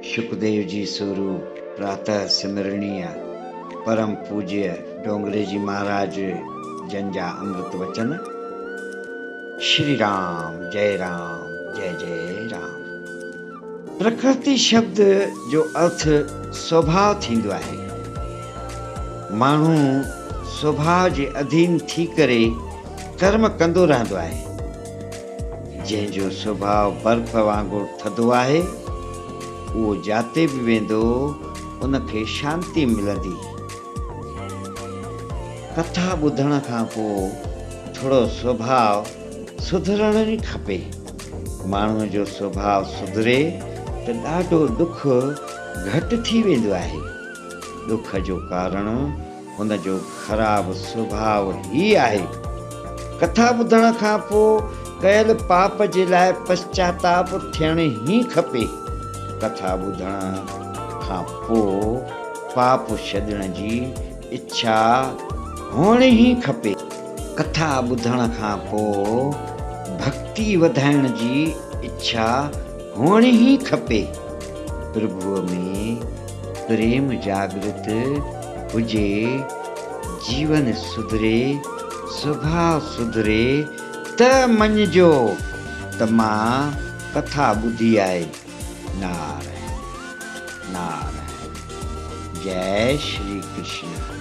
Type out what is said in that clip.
شڪديو جي سوروپ پراتهه سمرڻيه پرم پوجيه ڊونگري جي مهاراج جن جا امرت وچن. شري رام جئي رام جئي جئي رام. پرڪرتي شبد جو ارٿ سوڀاء ٿيندو آهي. ماڻهو سوڀاء جي اڌين ٿي ڪري ڪرم ڪندو رهندو آهي. جنهن جو سوڀاء برف وانگر ٿڌو آهي، اهو جاتي به ويندو ان کي شانتي ملندي. ڪٿا ٻڌڻ کان پوء ٿورو سوڀاء سڌرڻ ئي کپي. ماڻهوء جو سوڀاء سڌري ته ڏاڍو ڏک گهٽ ٿي ويندو آهي. ڏک جو ڪارڻ هن جو خراب سڀاء ئي آهي. ڪٿا ٻڌڻ کان پوء ڪيل پاپ جي لاء پشچاتاپ ٿيڻ ئي کپي. ڪٿا ٻڌڻ کان پوء پاپ ڇڏڻ جي اڇا هئڻ ئي کپي. ڪٿا ٻڌڻ کان پوء ڀڳتي وڌائڻ جي اڇا هئڻ ئي کپي. پرڀوء ۾ پريم جاڳرت هجي، جيون سڌري، سڀاء سڌري ته مڃجو ته مان ڪٿا ٻڌي آهي. نارائڻ نارائڻ جئي شري ڪرشن.